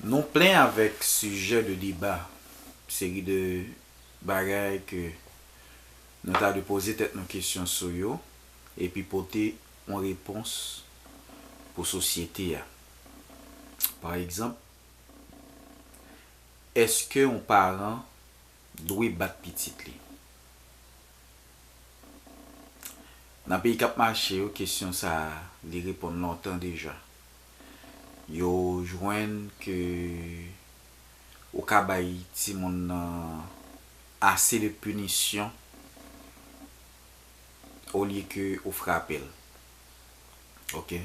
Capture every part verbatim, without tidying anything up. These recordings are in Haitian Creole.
Nou plen avèk sijè de deba, seri de bagay ke nou ta dwe poze tèt nou kesyon sou yo, epi pote yon repons pou sosyete a. Pa egzanp, èske yon paran dwe bat pitit li? Nan peyi k ap mache yo, kesyon sa a, li reponn lontan deja. Yo jwenn ke ou ka bay timoun nan ase de pinisyon olye ke ou frape l. Oke?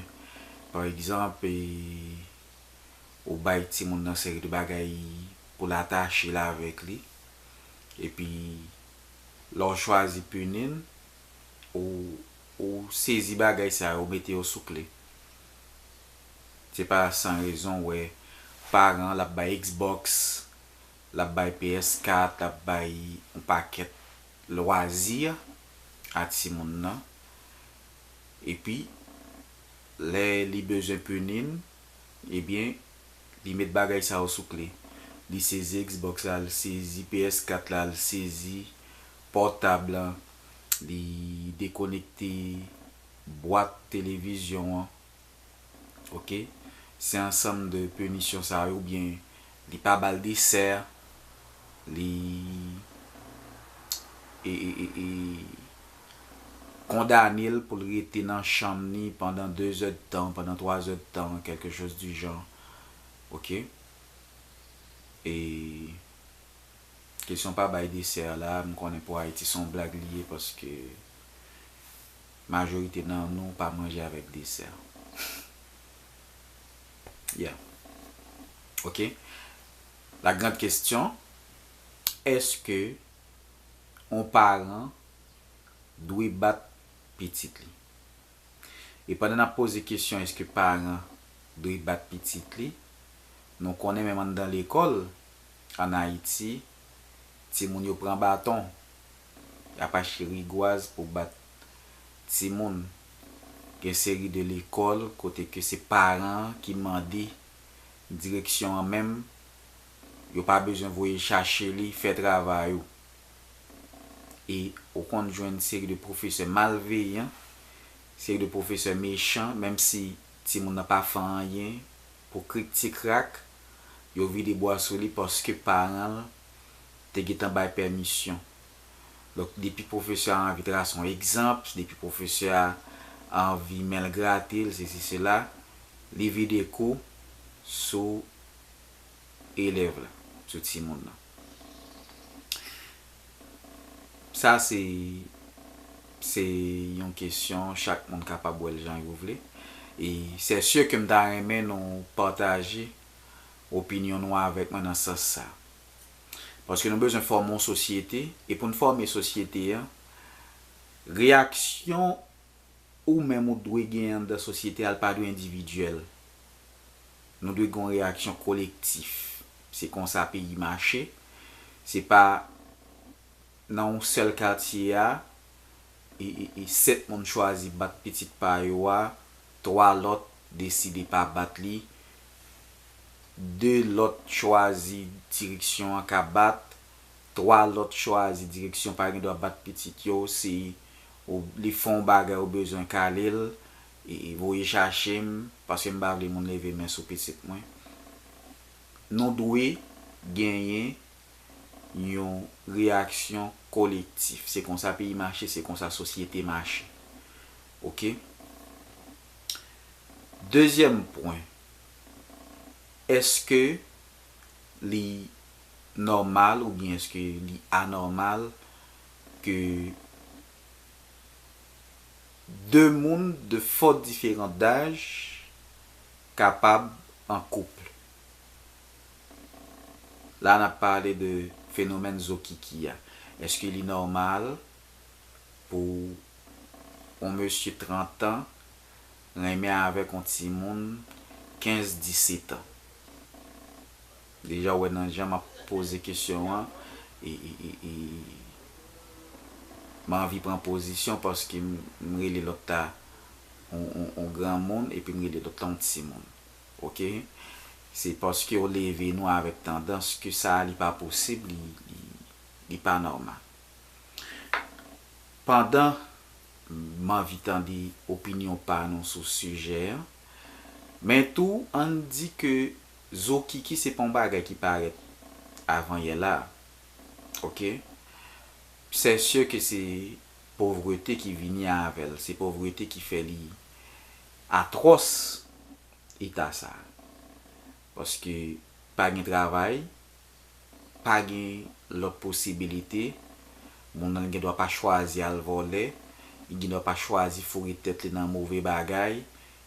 Pa egzanp, e, ou bay timoun nan seri de bagay pou l atache l avèk li. Epi, lè w chwazi pini l, ou, ou sezi bagay sa yo, ou mete yo sou kle. Se pa san rezon w wè paran l ap bay Xbox, l ap bay P S kat, l ap bay yon pakèt lwazi a timoun nan. Epi, lè li bezwen pini l, ebyen, li met bagay sa yo sou kle. Li sezi Xbox la, li sezi P S kat la, li sezi pòtab la, li dekonekte bwat televizyon an. Oke? Se ansanm de pinisyon sa yo, oubyen li pa ba l desè, li, e, e, e, e, kondane l pou l rete nan chanm li pandan de zè d tan, pandan twa zè d tan, quelque chose du genre. Oke? E kesyon pa bay desè la, m konnen pou Ayiti se yon blag li ye, paske majorite nan nou pa manje avèk desè. Yeah. Oke? La grande question, èske yon paran dwe bat pitit li? E pandan n ap poze kesyon èske paran dwe bat pitit li, nou konnen menm anndan lekòl, ann Ayiti, timoun yo pran baton, y ap achte rigwaz pou bat timoun. Gen seri de lekòl kote ke se paran an ki mande direksyon an menm, yo pa bezwen voye chache li, fè travay ou. E ou konn jwenn seri de pwofesè malveyan, seri de pwofesè mechan, menm si timoun nan pa fè anyen, pou krik ti krak, yo vide bwa sou li paske paran l te gentan bay pèmisyon. Donk, depi pwofesè a anvi trase yon egzanp, depi pwofesè a anvi men l grate l, sesi, sela, li vide kou sou elèv la, sou timoun nan. Sa se, se yon kesyon, chak moun kapab wè l jan yo vle. E se si ke m ta renmen nou pataje opinyon nou avèk mwen nan sans sa. Paske nou bezwen fòme yon sosyete, e pou n fòme sosyete a, reyaksyon ou menm ou dwe genyen anndan sosyete a, l pa dwe endividyèl. Nou dwe gen yon reyaksyon kolektif. Se konsa peyi mache. Se pa nan yon sèl katye a, e, e, e sèt moun chwazi bat pitit pa yo a, twa lòt deside pa bat li, de lòt chwazi direksyon an ka bat, twa lòt chwazi direksyon pa gen dwa bat pitit yo, se ou, li fè yon bagay ou bezwen kale l, e, e voye chache m, paske m pa vle moun leve men sou pitit mwen. Nou dwe genyen yon reyaksyon kolektif. Se konsa peyi mache, se konsa sosyete mache. Oke? Dezyèm pwen, èske li nòmal oubyen èske li anòmal ke de moun de fò diferan daj kapab an koup? La, n ap pale de fenomèn zokiki a. Èske li nòmal pou yon mesye trant an renmen avèk yon timoun kenz, disèt an? Deja, w wè nan jan m ap poze kesyon an, e, e, e, e, m anvi pran pozisyon paske m, m rele lòt la yon, yon, yon granmoun epi m rele lòt la yon timoun. Oke? Se paske w leve nou avèk tandans ke sa a li pa posib, li, li, li pa nòmal. Pandan m anvi tande opinyon pa nou sou sijè a, men tou, ann di ke Zokiki se pa yon bagay ki parèt avan yè la. Oke? Sè si ke se povrete ki vini avè l, se povrete ki fè li atwòs eta sa. Paske pa gen travay, pa gen lòt posibilite, moun nan gen dwa pa chwazi al vòlè, li gen dwa pa chwazi foure tèt li nan move bagay,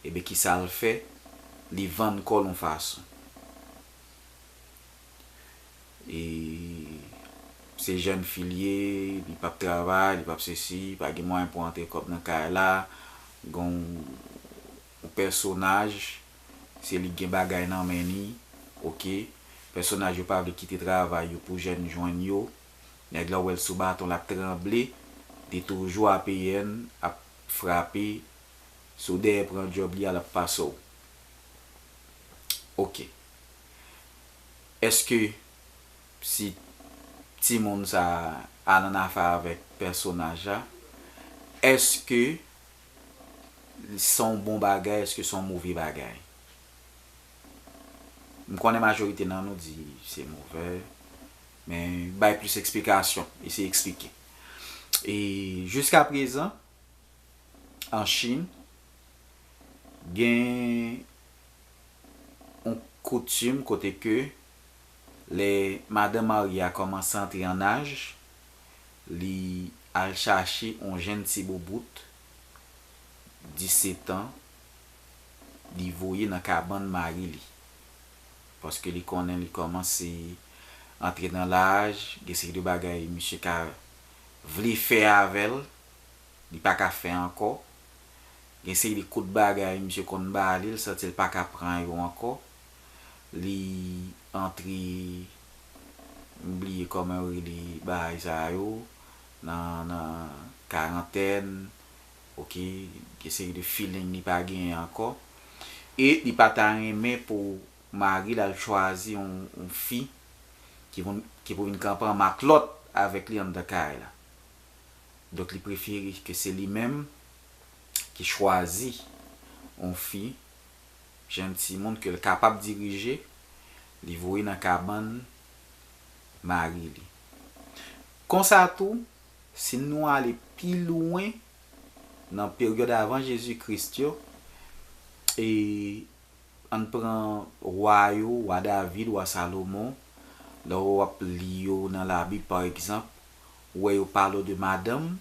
ebyen kisa l fè? Li vann kò l yon fason. E se jèn fi l ye, li p ap travay, li p ap sesi, pa gen mwayen pou antre kòb nan kay la, gen yon pèsonaj, se li k gen bagay nan men li, oke, pèsonaj yo pa vle kite travay yo pou jèn jwenn yo, nèg la w wè l sou baton l ap tranble, li toujou A P N ap frape, si w dèyè pran djòb li a l ap pase w. Oke. Èske si timoun sa a al annafè avèk pèsonaj la, èske se yon bon bagay, èske se yon move bagay? M konnen majorite nan nou di se move, men bay plis eksplikasyon, eseye eksplike. E jiskaprezan, an Chin, gen yon koutim kote ke lè madanm marye a kòmanse antre an aj, li al chache yon jenn ti boubout, disetan, li voye nan kabann mari li. Paske li konnen li kòmanse antre nan laj, gen seri de bagay misye ka vle fè avè l, li pa ka fè ankò. Gen seri de kout bagay misye konn ba li, l santi l pa ka pran yo ankò. Li antre, m bliye kòman yo rele bagay sa yo, nan, nan karantèn, oke, gen seri de feeling li pa genyen ankò. E li pa ta renmen pou mari l al chwazi yon, yon fi ki pou, ki pou vin kanpe an matlòt avèk li anndan kay la. Donk, li prefere ke se li menm ki chwazi yon fi, jenn timoun ke l kapab dirije, li voye nan kabann mari li. Konsa tou, si nou ale pi lwen nan peryòd avan Jezi Kris yo, e ann pran wa yo, wa David, wa Salomon, lè w ap li yo nan Labib, pa egzanp, ou wè yo pale w de madanm,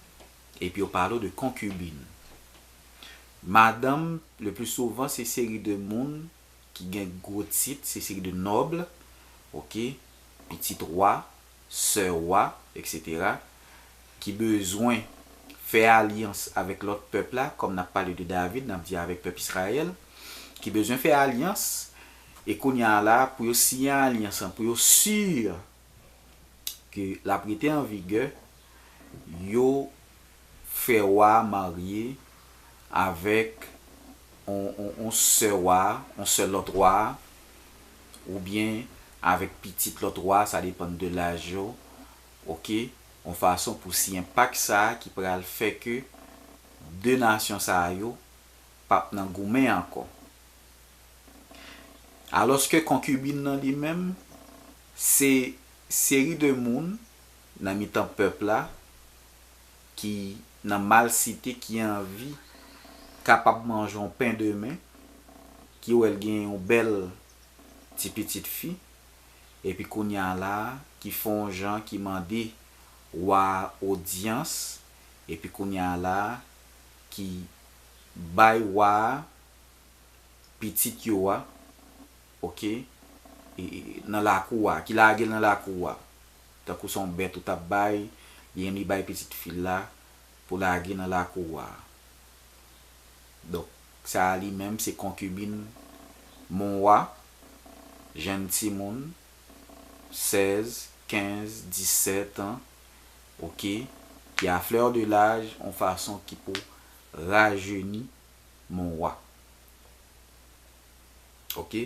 epi yo pale w de konkibin. Madanm, le pli souvan, se seri de moun ki gen gwo tit, se seri de nòb, oke, pitit wa, sè wa, etsetera, ki bezwen fè alyans avèk lòt pèp la, kòm n ap pale de David, n ap di avèk pèp Izrayèl, ki bezwen fè alyans, e kounye a la, pou yo siyen alyans lan, pou yo si ke l ap rete an vigè, yo fè wa a marye avèk on, on, on sè wa a, on sè lòt wa a, oubyen avèk pitit lòt wa a, sa depann de laj yo, oke, yon fason pou siyen pak sa a ki pral fè ke de nasyon sa yo p ap nan goumen ankò. Alòske konkibin nan li menm, se seri de moun nan mitan pèp la ki nan malsite, ki anvi kapab manje yon pen demen, ki wè l gen yon bèl ti pitit fi, epi kounye a la, ki fè yon jan, ki mande wa a odyans, epi kounye a la, ki bay wa a pitit yo a, oke, e, e, nan lakou a, ki lage l nan lakou a. Tankou se yon bèt ou t ap bay, li menm li bay pitit fi l la pou lage nan lakou a. Donk, sa a li menm se konkibin mon wa, jenn timoun, sèz, kenz, disèt an, oke, ki a flè de laj, yon fason ki pou rajeni mon wa. Ok?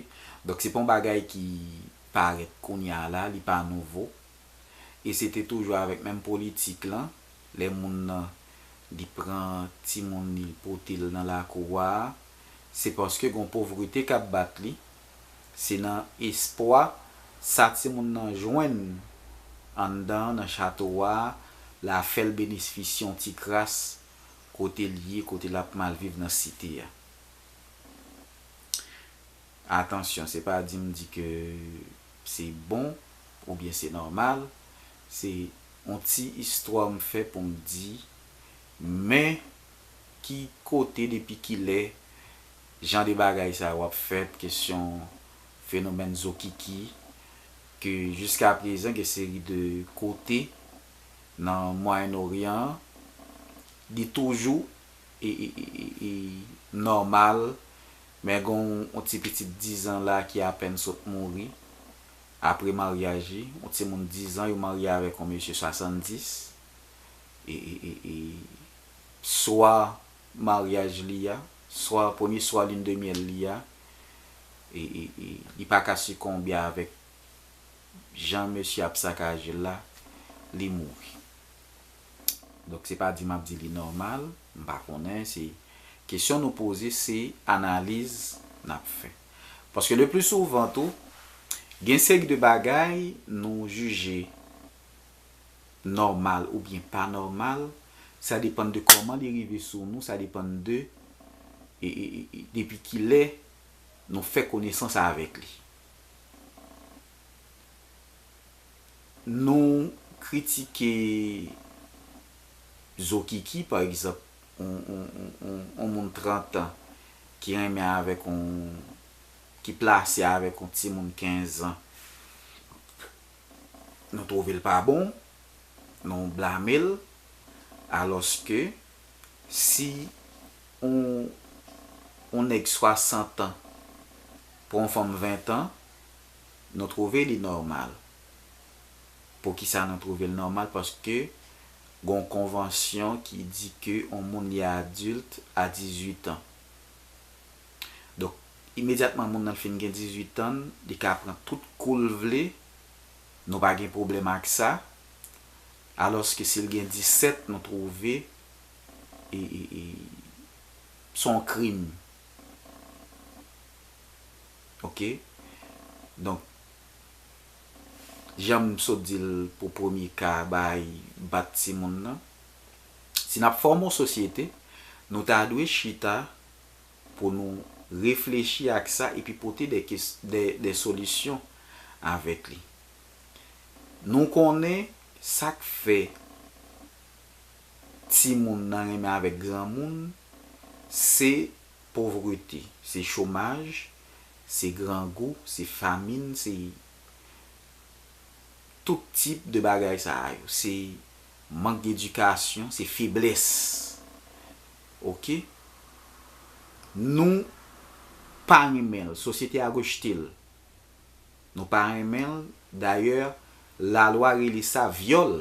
Donk, se pa yon bagay ki parèt kounye a la, li pa nouvo. E se te toujou avèk menm politik lan, lè moun nan, li pran timoun li, li pote l nan lakou a, se paske gon povrete k ap bat li, se nan espwa sa timoun nan jwenn anndan, nan chato a, l a fè l benefisye yon ti kras kote l ye, kote l ap mal viv nan site a. Atansyon, se pa di m di ke se bon oubyen se nòmal, se yon ti istwa m fè pou m di, men ki kote, depi kilè, jan de bagay sa yo ap fèt, kesyon fenomèn zokiki, ke jiska prezan gen seri de kote nan Mwayen Oryan an, li toujou e, e, e, e, e, nòmal, men gen yon ti pitit diz an la ki apèn sot mouri apre maryaj li, yon timoun diz an, yo marye avèk yon mesye swasanndis, e, e, e, e, swa maryaj li a, swa premye swa lin de myèl li a, e, e, e, li pa ka sikonbe avèk jan mesye ap sakaje l la, li mouri. Donk, se pa di m ap di li nòmal, m pa konnen, se kesyon nou poze, se analiz n ap fè. Paske le pli souvan tou, gen seri de bagay nou jije nòmal oubyen pa nòmal, sa depann de kòman li rive sou nou, sa depann de e, e, e, e, depi kilè nou fè konesans avèk li. Nou kritike zokiki, pa egzanp, yon, yon, yon, yon, yon moun trant an ki renmen avèk yon, ki plase avèk yon timoun kenz an, nou twouve l pa bon, nou blame l, alòske si yon, yon nèg swasant an pran yon fanm ven an, nou twouve li nòmal. Poukisa nou twouve l nòmal? Paske gen yon konvansyon ki di ke yon moun li adilt a dizuit an. Donk, imedyatman moun nan fin gen dizuit an, li ka pran tout kou l vle, nou pa gen pwoblèm ak sa. Alòske si l gen disèt, nou twouve e, e, e, se yon krim. Ok? Donk, jan m sot di l pou premye ka bay bat timoun nan, si n ap fòme yon sosyete, nou ta dwe chita pou nou reflechi ak sa epi pote de, de, de solisyon avèk li. Nou konnen sa k fè timoun nan renmen avèk granmoun, se povrete, se chomaj, se grangou, se famin, se tout tip de bagay sa a yo. Se mank edikasyon, se feblès. Ok? Nou pa renmen l, sosyete a rejte l. Nou pa renmen l. Dayè, lalwa rele sa vyòl.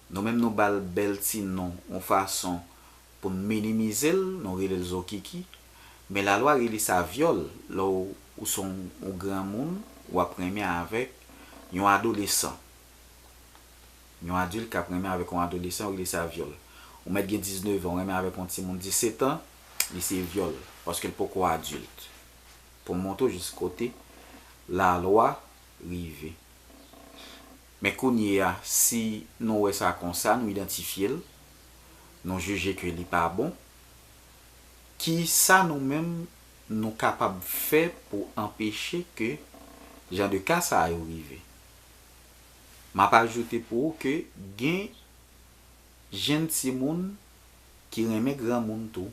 Nou menm nou ba l bèl ti non, yon fason pou n minimize l, nou rele l zokiki. Men lalwa rele sa vyòl lè w, ou se yon, yon granmoun, w ap renmen avèk yon adolesan. Yon adilt k ap renmen avèk yon adolesan, yo rele sa vyòl. Ou mèt gen diznèf an, ou renmen avèk yon timoun disèt an, li se vyòl, paske l poko adilt. Pou m montre w jis kote lalwa rive. Men kounye a, si nou wè sa konsa, nou idantifye l, nou jije ke li pa bon, ki sa nou menm nou kapab fè pou anpeche ke jan de ka sa yo rive? M ap ajoute pou ou ke gen jenn timoun ki renmen granmoun tou.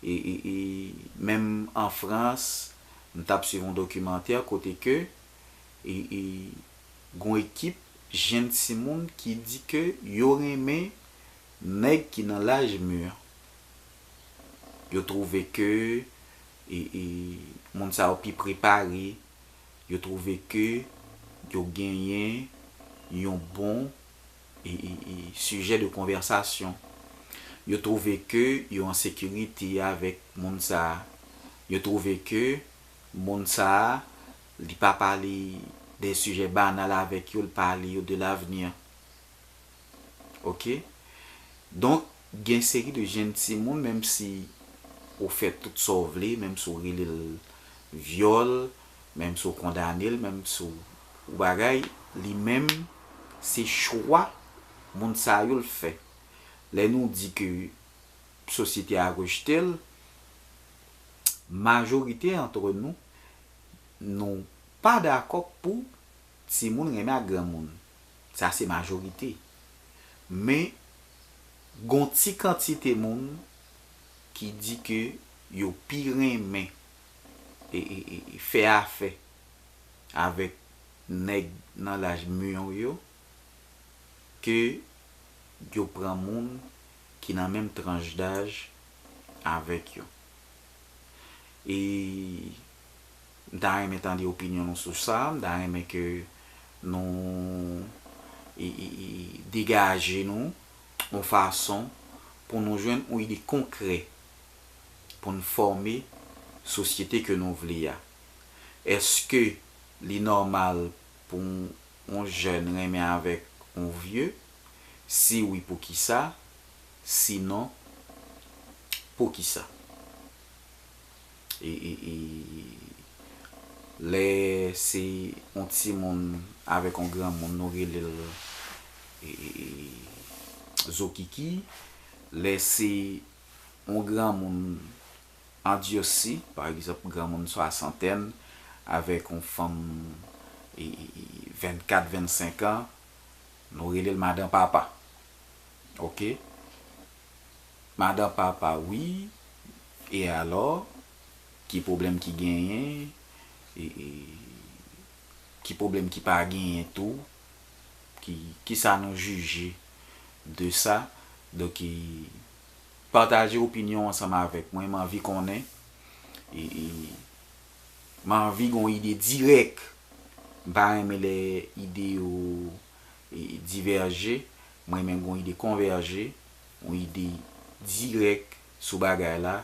E, e, e menm an Frans, m t ap swiv yon dokimantè kote ke e, e, gon ekip jenn timoun ki di ke yo renmen nèg ki nan laj mûr. Yo twouve ke e, e, moun sa yo pi prepare, yo twouve ke yo genyen yon bon e, e, e, sijè de konvèsasyon. Yo twouve ke yo an sekirite avèk moun sa a. Yo twouve ke moun sa a, li pa pale de sijè banal avèk yo, li pale yo de l'avenir. Oke? Donk, gen seri de jenn timoun, menm si ou fè tout sa w vle, menm si w rele l vyòl, menm si w kondane l, menm si w ou bagay, li menm, se chwa moun sa yo l fè. Lè nou di ke sosyete a rejte l, majorite antre nou, nou pa dakò pou timoun renmen ak granmoun. Sa se majorite. Men, gon ti kantite moun ki di ke yo pi renmen e, e, e, e fè afè avèk nèg nan laj myon yo ke yo pran moun ki nan menm tranch daj avèk yo. E m ta renmen tande opinyon nou sou sa, m ta renmen ke nou e, e, e, degaje nou yon fason pou nou jwenn yon ide konkrè pou n fòme sosyete ke nou vle a. Èske li nòmal pou yon jèn renmen avèk yon vye? Si wi, poukisa? Sinon, poukisa? E, e, e, lè se yon timoun avèk yon granmoun, nou rele l e, e, e, zokiki. Lè se yon granmoun andyosi, pa egzanp, granmoun swasantèn, avèk yon fanm e, e, e, vennkat, vennsenk an, nou rele l madan papa. Oke? Madan papa, wi. E alò, ki pwoblèm ki genyen? E, e, ki pwoblèm ki pa genyen tou? Ki, kisa nou jije de sa? Donk, e, pataje opinyon ansanm avèk mwen. M anvi konnen. E, e, m anvi gon ide dirèk. M pa renmen lè ide yo, e, divèje. Mwen menm gon ide konvèje, yon ide dirèk sou bagay la.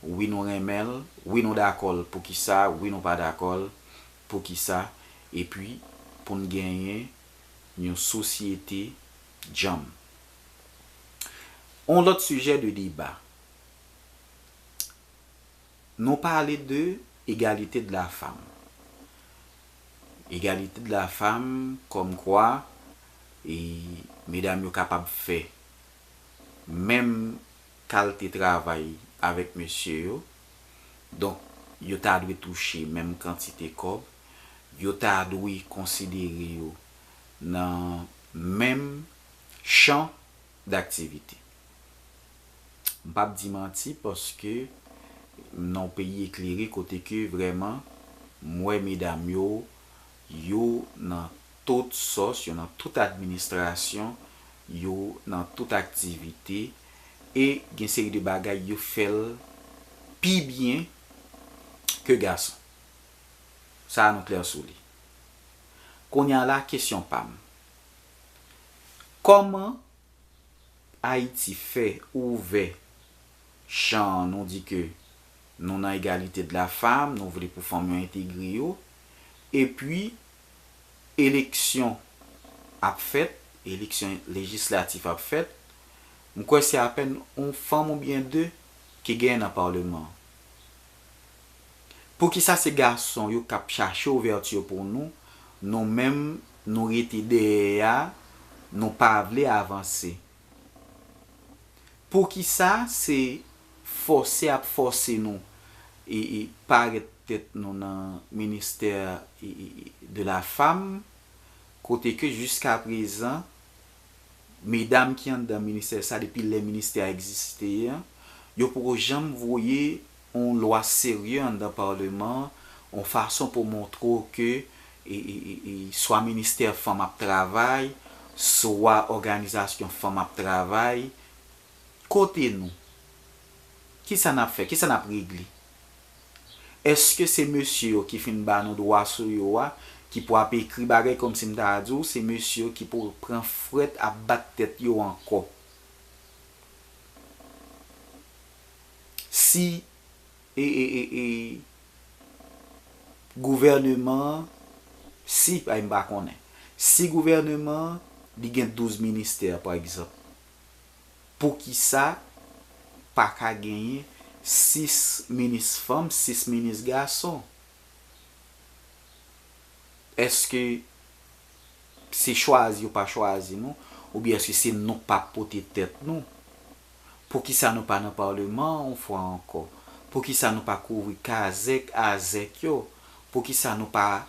Wi, nou renmen l, wi, nou dakò l, poukisa? Wi, nou pa dakò l, poukisa? Epi, pou n genyen yon sosyete djanm. On lòt sijè de deba. Nou pale de egalite de la femme. Egalite de la femme, kòmkwa, e, medam yo kapab fè menm kalte travay avèk mesye yo. Donk, yo ta dwe touche menm kantite kòb. Yo ta dwe konsidere yo nan menm chan daktivite. M p ap di manti, paske m nan yon peyi eklere kote ke vrèman m wè medam yo, yo nan tout sòs, yo nan tout administrasyon, yo nan tout aktivite, e gen seri de bagay yo fè l pi byen ke gason. Sa a nou klè sou li. Kounye a la, kesyon pa m. Kòman Ayiti fè ouvè chan an, nou di ke nou nan egalite de la femme, nou vle pou fanm yo entegre yo, epi eleksyon ap fèt, eleksyon lejislatif ap fèt, m kwè se apèn yon fanm oubyen de ki genyen nan palman an. Poukisa se gason yo k ap chache ouvèti pou nou, nou menm, nou rete dèyè a, nou pa vle avanse? Poukisa se fòse ap fòse nou e, e parèt tèt nou nan ministè e, e, e de la femme, kote ke jiskaprezan, medam ki anndan ministè sa, depi lè ministè a egziste an, yo poko janm voye yon lwa serye anndan palman an, yon fason pou montre w ke e, e, e, e, swa ministè fanm ap travay, swa òganizasyon fanm ap travay. Kote nou? Kisa n ap fè? Kisa n ap regle? Èske se mesye yo ki fin ba nou dwa sou yo a, ki pou ap ekri bagay, kòmsi m ta di w, se mesye yo ki pou pran frèt ap bat tèt yo ankò? Si e, e, e, e, gouvèneman an, si, ay, m pa konnen. Si gouvèneman an, li gen douz ministè, pa egzanp, poukisa pa ka genyen sis minis fanm, sis minis gason? Èske se chwazi yo pa chwazi nou, oubyen èske se nou k pa pote tèt nou? Poukisa nou pa nan palman an yon fwa ankò? Poukisa nou pa kouvri kazèk azèk yo? Poukisa nou pa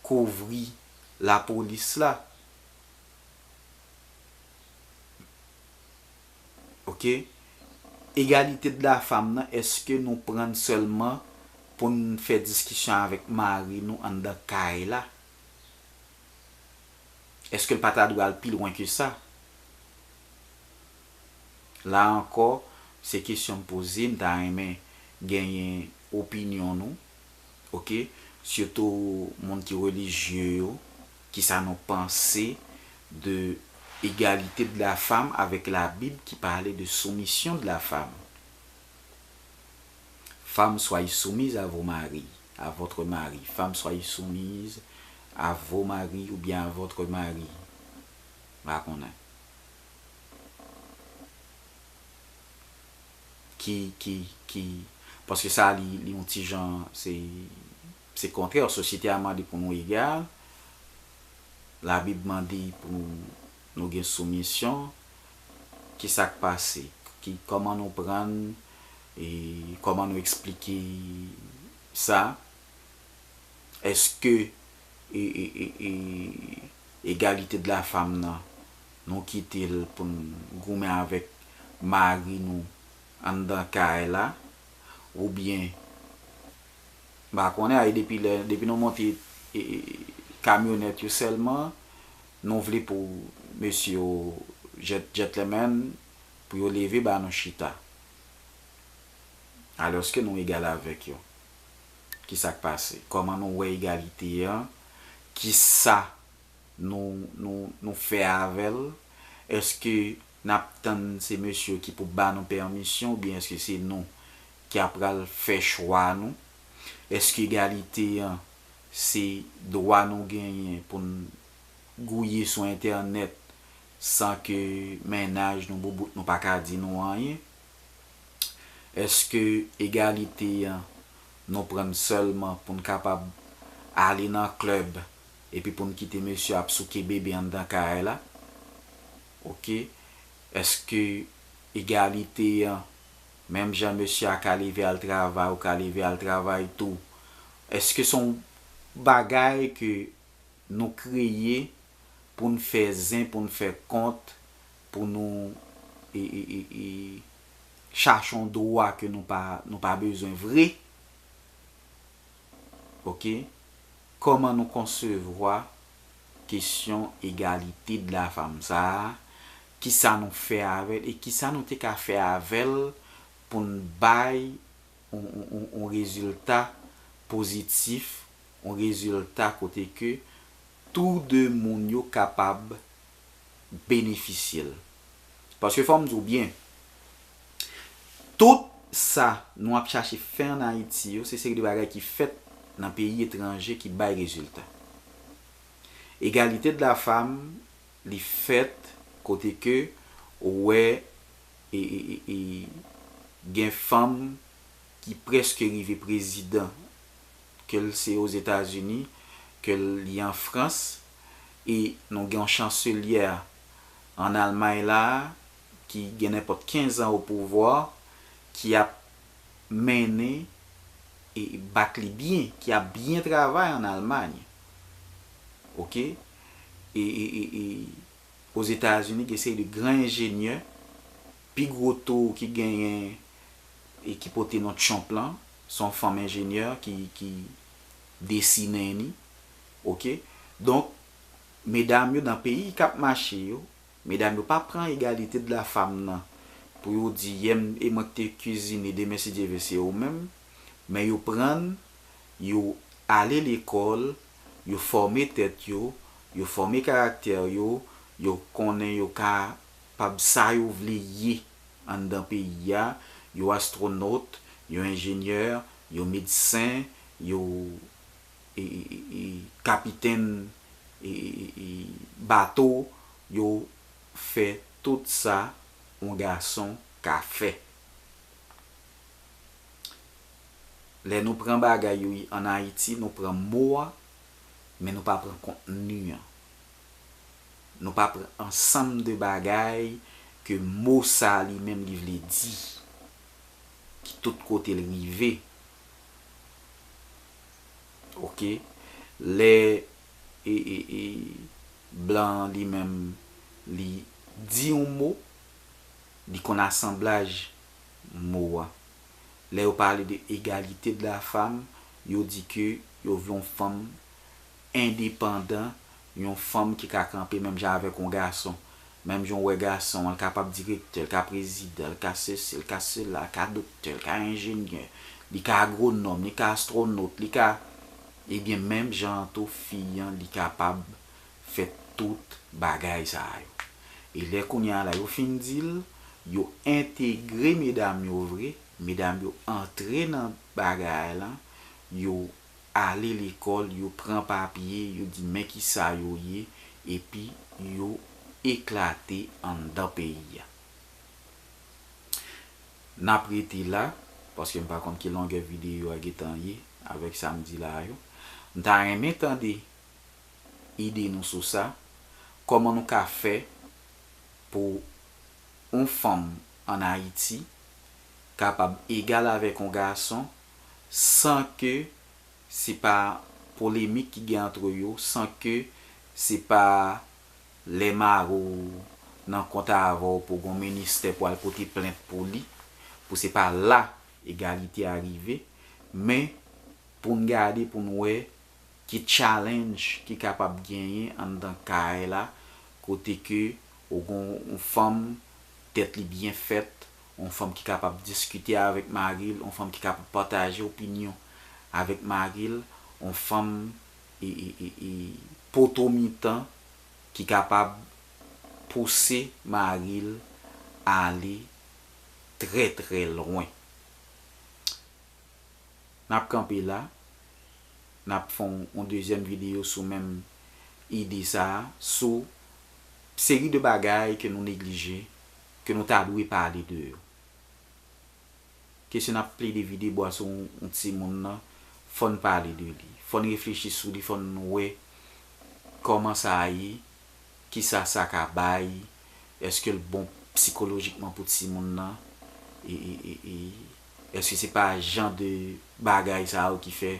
kouvri lapolis la? Oke? Egalite de la fam nan, èske nou pran l sèlman pou n fè diskisyon avèk mari nou anndan kay la? Èske l pa ta dwe al pi lwen ke sa? La ankò, se kesyon m poze, m ta renmen genyen opinyon nou, oke? Sitou moun ki relijye yo, kisa nou panse de egalite de la fam avèk Labib ki pale de soumisyon de la fam. Femmes, soyez soumises à vos maris, à votre mari. Femmes, soyez soumises à vos maris oubyen à votre mari. M pa konnen. Ki, ki, ki, paske sa, li, li yon ti jan, se, se kontrè. Sosyete a mande pou nou egal. Labib mande pou nou gen soumisyon. Kisa k pase? Ki, kòman nou pran l? E kòman nou eksplike sa? Èske e, e, e, e, egalite de la fam nan, nou kite l pou n goumen avèk mari nou anndan kay la? Oubyen, m pa konnen, ay, depi lè, depi nou monte e, e, kamyonèt yo sèlman, nou vle pou mesye yo, djent-, djentlemen, pou yo leve ba nou chita. Alòske nou egal avèk yo. Kisa k pase? Kòman nou wè egalite an? Kisa nou, nou, nou fè avè l? Èske n ap tann se mesye yo ki pou ba nou pèmisyon, oubyen èske se nou ki ap pral fè chwa nou? Èske egalite an se dwa nou genyen pou n gouye sou entènèt san ke mennaj nou, boubout nou pa ka di nou anyen? Èske egalite an, nou pran l sèlman pou n kapab ale nan klèb epi pou n kite mesye ap souke bebe anndan kay la? Oke. Èske egalite an, menm jan mesye a ka leve al travay, ou ka leve al travay tou, èske se yon bagay ke nou kreye pou n fè zen, pou n fè kont, pou nou e, e, e, e, chache yon dwa ke nou pa, nou pa bezwen vre? Oke? Kòman nou konsevwa kesyon egalite de la fam sa a? Kisa nou fè avè l e kisa nou te ka fè avè l pou n bay yon, yon, yon, yon rezilta pozitif, yon rezilta kote ke tou de moun yo kapab benefisye l? Paske fò m di w byen, tout sa nou ap chache fè ann Ayiti yo, se seri de bagay ki fèt nan peyi etranje ki bay rezilta. Egalite de la fam, li fèt kote ke ou wè e, e, e, e, gen fanm ki prèske rive prezidan, ke l se Ozetazini, ke l li an Frans, e nou gen yon chanselyè ann Almay la a, ki gen nenpòt kenz an o pouvwa, ki ap mennen e bat li byen, ki ap byen travay ann Almay. Oke? E, e, e, e, Ozetazini, gen seri de gran enjenyè, pi gwo towo ki genyen e ki pote non Trump lan, se yon fanm enjenyè ki, ki desinen li. Oke? Donk, medam yo nan peyi k ap mache yo, medam yo pa pran egalite de la fam nan pou yo di, yè m, e mwen ki te kizine, demen, si Dye vle, se ou menm. Men yo pran l, yo ale lekòl, yo fòme tèt yo, yo fòme karaktè yo, yo konnen yo kapab sa yo vle ye anndan peyi a, yo astwonot, Yo enjenyè, yo medsen, yo e, e, e, e, kapitèn e, e, e, e, bato, yo fè tout sa yon gason ka fè. Lè nou pran bagay yo ann Ayiti, nou pran mo a, men nou pa pran kontni an. Nou pa pran ansanm de bagay ke mo sa li menm li vle di, ki tout kote l rive. Oke? Lè e, e, e, blan an li menm li di yon mo, li konn asanblaj mo a. Lè yo pale de egalite de la femme, yo di ke yo vle yon fanm endepandan, yon fanm ki ka kanpe menm jan avèk yon gason. Menm jan w wè gason an, l kapab direktè, l ka prezidan, l ka sesi, l ka sela, l ka doktè, l ka enjenyè, li ka agwonòm, li ka astwonot, li ka, ebyen, menm jan an tou, fi an, li kapab fè tout bagay sa yo. E lè kounye a la, yo fin di l, yo entegre medam yo vre, medam yo antre nan bagay la, yo ale lekòl, yo pran papye, yo di men ki sa yo ye, epi yo eklate anndan peyi a. N ap rete la, paske m pa konn ki longè videyo a gentan ye avèk sa m di la yo. M ta renmen tande ide nou sou sa, kòman nou ka fè pou yon fanm ann Ayiti kapab egal avèk yon gason san ke se pa polemik ki gen antre yo, san ke se pa lè mari w nan kont avè w pou gon ministè pou al pote plent pou li, pou se pa la egalite a rive, men pou n gade pou n wè ki challenge ki kapab genyen anndan kay la, kote ke ou gon yon fanm tèt li byen fèt, yon fanm ki kapab diskite avèk mari l, yon fanm ki kapab pataje opinyon avèk mari l, yon fanm e, e, e, e, poto mitan ki kapab pouse mari l ale trè, trè lwen. N ap kanpe la. N ap fè yon, yon dezyèm videyo sou menm ide sa a, sou seri de bagay ke nou neglije, ke nou ta dwe pale de yo. Kesyon n ap plede vide bwa sou yon, yon timoun nan, fò n pale de li. Fò n reflechi sou li, fò n wè kòman sa ye, kisa sa ka bay, èske l bon sikolojikman pou timoun nan, e, e, e, e, èske se pa jan de bagay sa yo ki fè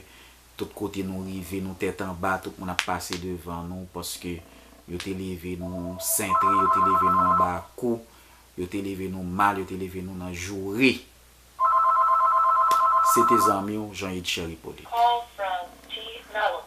tout kote nou rive, nou tèt anba, tout moun ap pase devan nou, paske yo te leve nou sentre, yo te leve nou anba kou, yo te leve nou mal, yo te leve nou nan joure. Se te zanmi w, Jean Edcher Hippolyte. Call from T Mello.